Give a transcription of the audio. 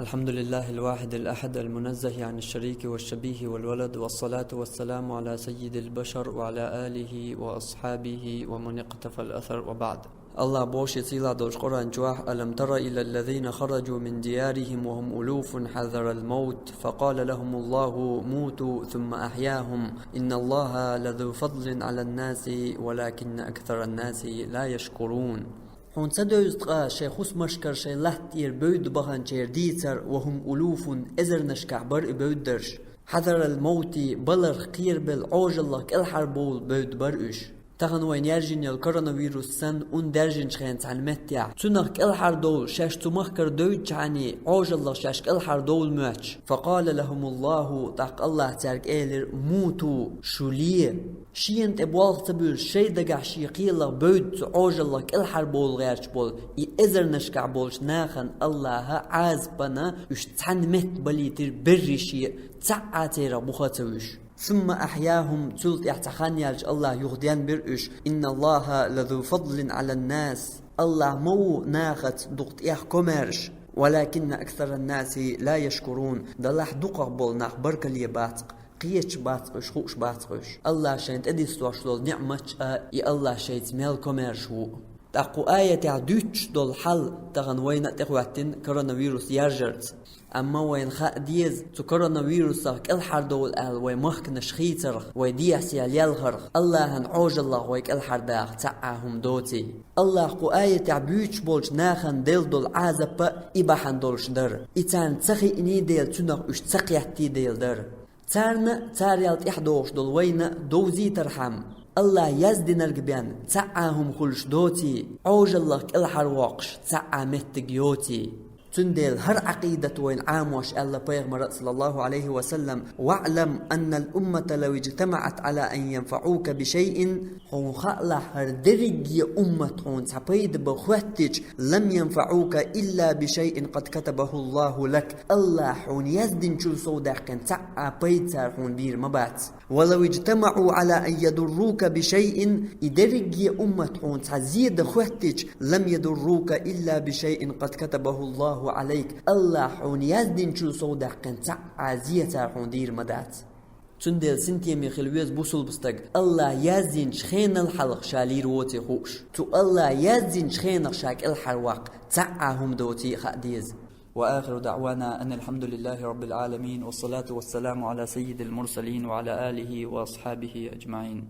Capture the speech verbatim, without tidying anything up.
الحمد لله الواحد الأحد المنزه عن الشريك والشبيه والولد، والصلاة والسلام على سيد البشر وعلى آله وأصحابه ومن اقتفى الأثر، وبعد. Аллах боху шен сийлахь долчу Къуръан чохь: «ألم تر إلى الذين خرجوا من ديارهم وهم ألوف حذر الموت فقال لهم الله موتوا ثم أحياهم إن الله لذو فضل على الناس ولكن أكثر الناس لا يشكرون». Хьуна ца девза ткъа шайн хӀусамашкара шайн латта тӀера бевдда баханчеран дийцар: «وهم ألوف», эзарнашкахь бара и бевддарш. «حذر الموت», баларх кхерабелла, Ӏожаллах кӀелхьарбовла бевдда бара уьш. Тахана вайна яьржина йолу коронавирус санна, ун даьржинчу хенахь цхьана меттехь, цунах кӀелхьардовла шаьш цу махкара девдчхьана, Ӏожаллах шаьш кӀелхьардовла моьттуш. «فقال لهم الله», тӀаккха Аллах цаьрга элира: «موتوا», шу ле. Шена тӀе болх ца буьйлуш, шайн дагахь шен кхелах бевдда цу Ӏожаллах кӀелхьарбовла гӀерташ болу и эзарнашкахь болчу нахана Аллаха Ӏазапана уьш цхьана метта балийтира берриш а, цхьа а церах буха а ца вуьйш. «ثم أحياهم», цул тӀаьхьа цхьа хан яьлча Аллаха юхаденбира уьш. «إن الله لذو فضل على الناس». Аллах ма ву нахаца дукха тӀех комаьрша. «ولكن أكثر الناس لا يشكرون». Делахь дукхах болу нах баркалле бац-кх, кхеташ бац-кх уьш, хууш бац-кх уьш. Аллах шайна тӀедиссош долу ниъматаш а, и Аллах шайца мел комаьрша ву. ТӀаккха кху аятехь дуьйцуш долу хьал тахана вайна а тӀехӀоьттина коронавирус яржарца. Амма вайна хаа деза, цу коронавирусах кӀелхьардовла аьлла вай махканаш хийцарх, вай дехьа-сехьа лелхарх, Аллахьан Ӏожаллах вай кӀелхьардаха цхьа а хӀума доций. Аллах кху аятехь буьйцуш болчу нахана делла долу Ӏазап а и бахьана долуш дара. И царна ца хиъний дела, цунах уьш ца кхеттий дела дара. Царна а, царел тӀаьхьа догӀуш долу вайна а довзийтархьама, Аллах яздинарг бен цхьа а хӀума хуьлуш доций, Ӏожаллах кӀелхьарвоккхуш цхьа а меттиг йоций. Цундела хӀара Ӏакъидат вайна Ӏамош аьлла пайхамара, саллаллаху Ӏалайхи ва саллам: «واعلم أن الأمة لو اجتمعت على أن ينفعوك بشيء». Хьуна хаалахь, хӀара дерриге уммат хьуна цхьа пайда бан хоьттича, «لم ينفعوك إلا بشيء قد كتبه الله لك». Аллах хьуна яздинчул сов даьккхина цхьа а пайда цара хьуна бийр ма бац. «ولو اجتمعوا على أن يضروك بشيء», и дерриге уммат хьуна цхьа зе дан хоьттича, «لم يضروك إلا بشيء قد كتبه الله عليك». Аллах хьуна яздинчул сов даьккхина цхьа а зе цара хьуна дийр ма дац. Цундела синтеме хила веза бусулба стаг, Аллах яздинчу хенал хьалха ша лийр воций хууш. Цу Аллах яздинчу хенах ша кӀелхьарваккха цхьа а хӀума доций а хаа деза. وآخر دعوانا أن الحمد لله رب العالمين، والصلاة والسلام على سيد المرسلين وعلى آله وأصحابه أجمعين.